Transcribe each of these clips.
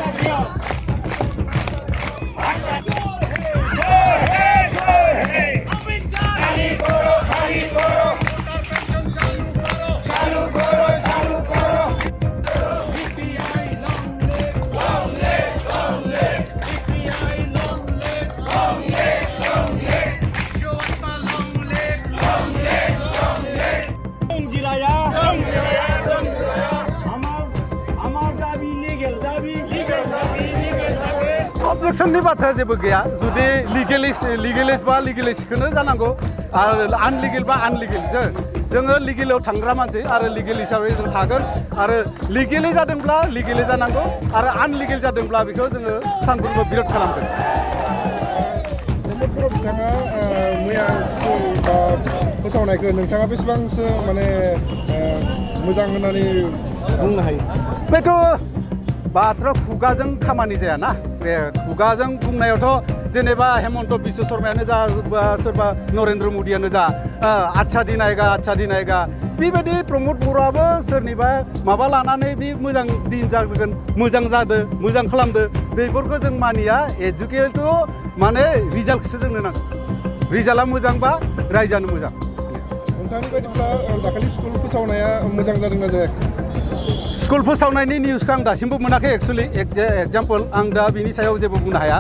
Objection बाथ्रा जेबो गैया जुदि लीगेलिस्ट बा लीगेलिस्टखौनो जानांगौ आरो आनलिगेल बा आनलिगेल जोङो लीगेलाव थांग्रा मानसि आरो लीगेल हिसाबै जों थागोन आरो लीगेलि जादोंब्ला लीगेलि जानांगौ आरो आनलिगेल जादोंब्ला बेखौ जोङो सानफ्रोमबो बिरोध खालामगोन। नोंथांखौ बिथाङा मैया स्कुल बा फोसावनायखौ नोंथाङा बेसेबांसो माने मोजां होननानै बुंनो हायो? बेथ' बाथ्रा खुगाजों खामानि जायाना बे खुगाजों बुंनायावथ' जेनेबा हेमन्त बिश्व शर्मायानो जा बा सोरबा नरेन्द्र मदियानो जा आच्छा दिन आएगा बेबायदि प्रमद बर'आबो सोरनिबा माबा लानानै बे मोजां दिन जागोन मोजां जादो मोजां खालामदो बेफोरखौ जों मानिया एजुकेट माने रिजाल्टखौसो जोंनो नांगौ रिजाल्टआ मोजांबा रायजानो मोजां। नोंथांनि बायदिब्ला दाखालि स्कुल फोसावनाया मोजां जादोंना जायाखै? स्कुल फोसावनायनि निउसखौ आं दासिमबो मोनाखै एक्सुवेलि एग्जाम्पल आं दा बिनि सायाव जेबो बुंनो हाया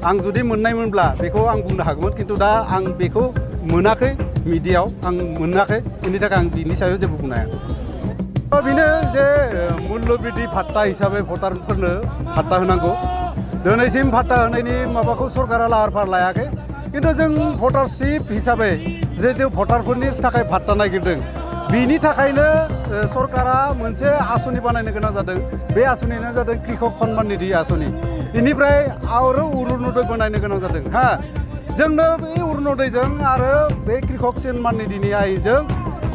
आं जुदि मोननायमोनब्ला बेखौ आं बुंनो हागौमोन खिन्थु दा आं बेखौ मोनाखै मिडियायाव आं मोनाखै बेनि थाखाय आं बिनि सायाव जेबो बुंनो हाया। बेनो जे मुल्य बृद्धि भात्ता हिसाबै भटारफोरनो भात्ता होनांगौ दिनैसिम भात्ता होनायनि माबाखौ सरकारा लाहार फाहार लायाखै खिन्थु जों भटारशिप हिसाबै जिहेतु भटारफोरनि थाखाय भात्ता नागिरदों बिनि थाखायनो सरकारा मोनसे आसनि बानायनो गोनां जादों बे आसनियानो जादों कृषक सम्मान निधि आसनि बेनिफ्राय आरो अरुणोदय बानायनो गोनां जादों जोंनो बे अरुणोदयजों आरो बे कृषक सम्मान निधिनि आयजों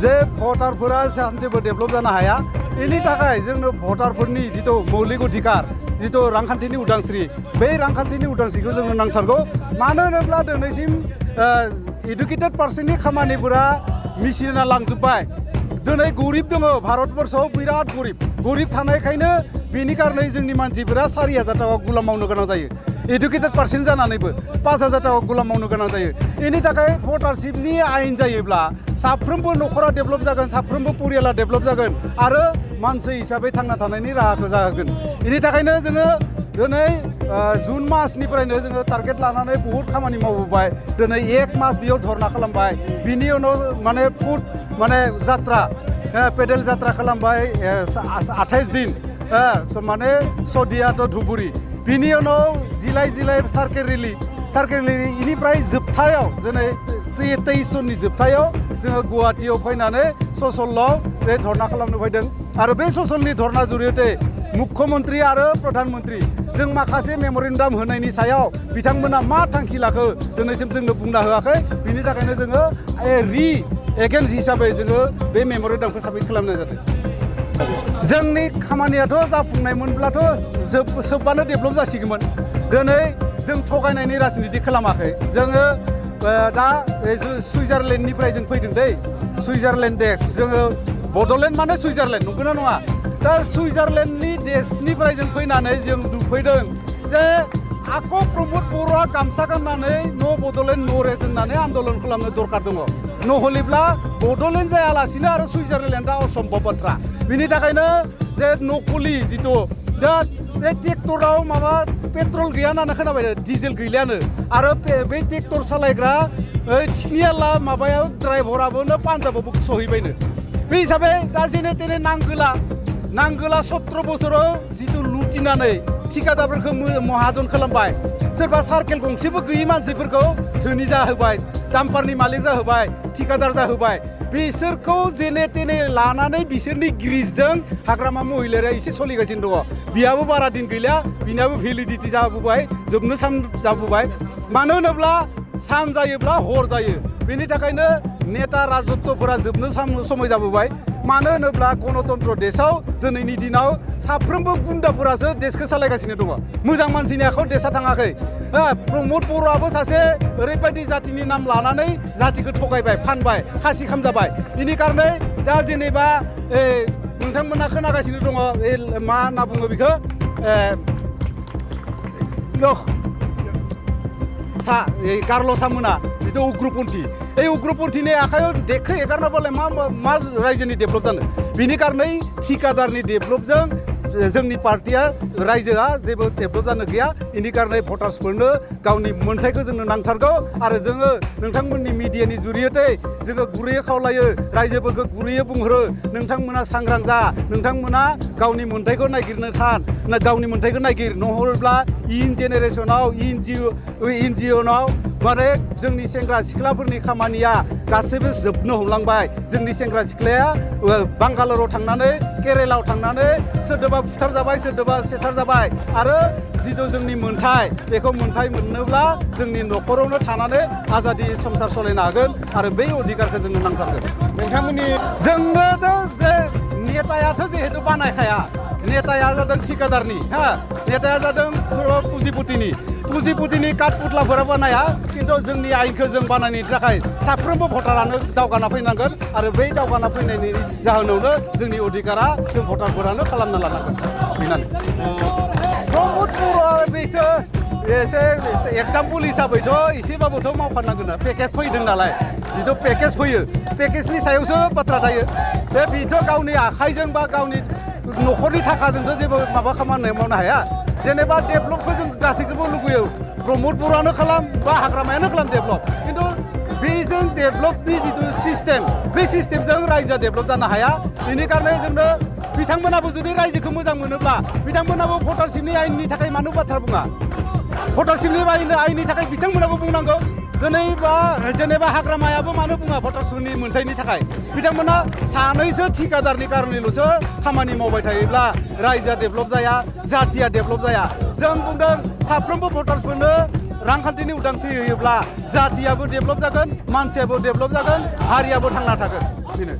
जे भटारफोरा सानसेबो डेभेलप जानो हाया बेनि थाखाय जोंनो भटारफोरनि जिथु मौलिक अधिकार जिथु रांखान्थिनि उदांस्रि बे रांखान्थिनि उदांस्रिखौ जोंनो नांथारगौ मानो होनोब्ला दिनैसिम इडुकेटेड पार्सननि खामानिफोरा मेसिना लांजोब्बाय दिनै गरिब दङ भारतबर्षआव बिराद गरिब थानायखायनो बेनि कारनै जोंनि मानसिफोरा 4000 टाका गुलाम मावनो गोनां जायो इडुकेटेड पार्सन जानानैबो 5000 टाका गुलाम मावनो गोनां जायो बेनि थाखाय भटारशिपनि आयेन जायोब्ला साफ्रोमबो न'खरा डेभेलप जागोन साफ्रोमबो परियाला डेभेलप जागोन आरो मानसि हिसाबै थांना थानायनि राहाखौ जाहोगोन बेनि थाखायनो जोङो दिनै जुन मासनिफ्रायनो जोङो टारगेट लानानै बहुत खामानि मावबोबाय दिनै 1 मास बेयाव धरना खालामबाय बिनि उनाव माने फुट माने जात्रा पेडेल जात्रा खालामबाय 28 दिन माने सदियाथ' धुबुरी बिनि उनाव जिलाइ सार्केल रेलि इनिफ्राय जोबथायाव दिनै 23 सननि जोबथायाव जोङो गुवाहाटीयाव फैनानै ससलाव बे धरना खालामनो फैदों आरो बे ससलनि धरना जरियते मुख्यमन्त्री आरो प्रधानमन्त्री जों माखासे मेम'रेन्डाम होनायनि सायाव बिथांमोना मा थांखि लाखो दिनैसिम जोंनो बुंना होआखै बिनि थाखायनो जोङो एगेन्स्ट हिसाबै जोङो बे मेम'रेन्डामखौ साबमिट खालामनाय जादों। जोंनि खामानियाथ' जाफुंनायमोनब्लाथ' सोबबानो डेभेलप जासिगौमोन दिनै जों थगायनायनि राजनिति खालामाखै जोङो दा सुइजारलेण्डनिफ्राय जों फैदों दै सुइजारलेण्ड देश जोङो बड'लेण्ड माने सुइजारलेण्ड नंगौना नङा दा सुइजारलेण्डनि देशनिफ्राय जों फैनानै जों नुफैदों जे आख' प्रमद बर'आ गामसा गाननानै न' बड'लेण्ड न' रेस होननानै आन्दलन खालामनो दरकार दङ नहलेब्ला बड'लेण्ड जायालासिनो आरो सुइजारलेण्डआ असम्भब बाथ्रा बिनि थाखायनो जे नकलि जिथु दा बे ट्रेक्टराव माबा पेट्रल गैया होननानै खोनाबाय डिजेल गैलियानो आरो बे ट्रेक्टर सालायग्रा थिखनियाला माबायाव ड्राइभाराबोनो पान्जाबावबो सहैबायनो बे हिसाबै दा जेने तेने नांगोला 17 बोसोराव जिथु लुटिनानै ठिकादारफोरखौ महाजन खालामबाय सोरबा सार्केल गंसेबो गैयि मानसिफोरखौ धोनि जाहोबाय दाम्पारनि मालिक जाहोबाय ठिकादार जाहोबाय बिसोरखौ जेने तेने लानानै बिसोरनि ग्रिजजों हाग्रामा महिलाया एसे सोलिगासिनो दङ बियाबो बारा दिन गैला बिनाबो भेलिडिटि जाबोबाय जोबनो सान जाबोबाय मानो होनोब्ला सान जायोब्ला हर जायो बेनि थाखायनो नेता राजत्वफोरा जोबनो समय जाबोबाय मानो होनोब्ला गणतन्त्र देशआव दिनैनि दिनाव साफ्रोमबो गुन्दाफोरासो देशखौ सालायगासिनो दङ मोजां मानसिनि आखायाव देशआ थाङाखै प्रमद बर'आबो सासे ओरैबायदि जातिनि नाम लानानै जातिखौ थगायबाय फानबाय खासि खामजाबाय बेनि कारनै जा जेनेबा नोंथांमोना खोनागासिनो दङ मा होनना बुङो बेखौ कार्लसा मोना जितु उग्रपन्थी এই उग्रपन्थीनि आखायाव देखो एगारना बोले मा रायजोनि डेभेलप जानो बिनि कारनै ठिकादारनि डेभेलपजों जोंनि पार्टिया रायजोआ जेबो डेभेलप जानो गैया इनि कारनै भटार्सफोरनो गावनि मोन्थाइखौ जोंनो नांथारगौ आरो जोङो नोंथांमोननि मिडियानि जुरियते जोङो गुरैयै खावलायो रायजोफोरखौ गुरैयै बुंहरो नोंथांमोना सांग्रां जा नोंथांमोना गावनि मोन्थाइखौ नागिरनो सान गावनि मोन्थाइखौ नागिर नहरब्ला इयुन जेनेरेसनाव इयुन माने जोंनि सेंग्रा सिख्लाफोरनि खामानिया गासैबो जोबनो हमलांबाय जोंनि सेंग्रा सिख्लाया बांगालराव थांनानै केरेलायाव थांनानै सोरदोबा बुथार जाबाय सोरदोबा सेथार जाबाय आरो जितु जोंनि मोन्थाइ बेखौ मोन्थाइ मोननोब्ला जोंनि न'खरावनो थानानै आजादि संसार सालायनो हागोन आरो बै अधिकारखौ जोंनो नांथारगोन नोंथांमोननि जोंनोथ' जे नेतायाथ' जिहेतु बानायखाया नेताया जादों ठिकादारनि नेताया जादों पुजिपुतिनि काठपुतलाफोरा बानाया खिन्थु जोंनि आयेनखौ जों बानायनो थाखाय साफ्रोमबो भटारानो दावगाना फैनांगोन आरो बै दावगाना फैनायनि जाहोनावनो जोंनि अधिकारा जों भटारफोरानो खालामना लानांगोन बेनानो ब्रह्मपुरआ बेथ' एसे एग्जाम्पल हिसाबैथ' एसेबाबोथ' मावफानांगोन पेकेज फैदों नालाय जिथु पेकेज फैयो पेकेजनि सायावसो बाथ्रा थायो बेथ' गावनि आखाइजों बा गावनि न'खरनि थाखाजोंथ' जेबो माबा खामानि मावनो हाया जेनेबा डेभेलपखौ जों गासैखौबो लुगैयो ब्रह्मपुरानो खालाम बा हाग्रामायानो खालाम डेभेलप खिन्थु बेजों डेभेलपनि जिथु सिस्टेम बे सिस्टेमजों रायजोआ डेभेलप जानो हाया बेनिखायनो जोंनो बिथांमोनाबो जुदि रायजोखौ मोजां मोनोब्ला बिथांमोनाबो भटारशिपनि आयेननि थाखाय मानो बाथ्रा बुङा भटारशिपनि आयेननि थाखाय बिथांमोनाबो बुंनांगौ दिनै बा जेनेबा हाग्रामायाबो मानो बुङा भटारशिपनि मोन्थाइनि थाखाय बिथांमोना सानैसो ठिकादारनि कारनैल'सो खामानि मावबाय थायोब्ला रायजोआ डेभेलप जाया जाथिया डेभेलप जाया जों बुंदों साफ्रोमबो भटार्सफोरनो रांखान्थिनि उदांस्रि होयोब्ला जातियाबो डेभेलप जागोन मानसियाबो डेभेलप जागोन हारियाबो थांना थागोन बेनो